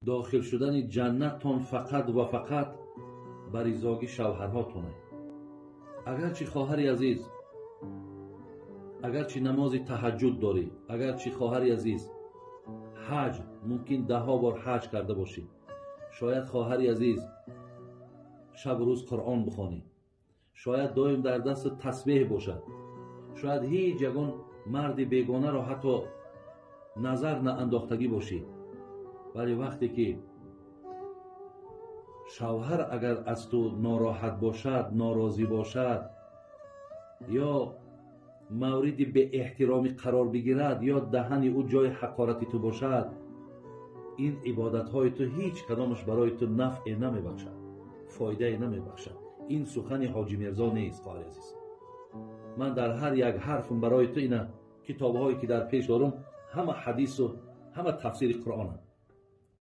Дохил шудани ҷаннаттон фақат ва фақат ба ризогӣ шавҳарҳотоне. Агарчи, хоҳари азиз, агарчи намози таҳаҷҷуд дорӣ, агарчи, хоҳари азиз, ҳаҷ, мумкин даҳҳо бор ҳаҷ карда бошӣ, шояд, хоҳари азиз, шабу рӯз Қуръон бихонӣ, шояд доим дар дасти тасбеҳ бошад, шояд ҳеҷ ягон марди бегонаро ҳатто назар наандохтагӣ бошӣ, вале вақте ки шавҳар агар аз ту нороҳат бошад, норозӣ бошад ё мавриди беэҳтиромӣ қарор бигирад, ё даҳани ӯ ҷои ҳақорати ту бошад, ин ибодатҳои ту ҳеҷ кадомаш барои ту нафъе намебахшад, фоидае намебахшад. Ин сухани Ҳоҷи Мирзо нест, хоҳари азиз. Ман дар ҳар як ҳарфм барои ту ина китобҳое ки дар пеш дорум, ҳама ҳадису ҳама тафсири Қуръонам.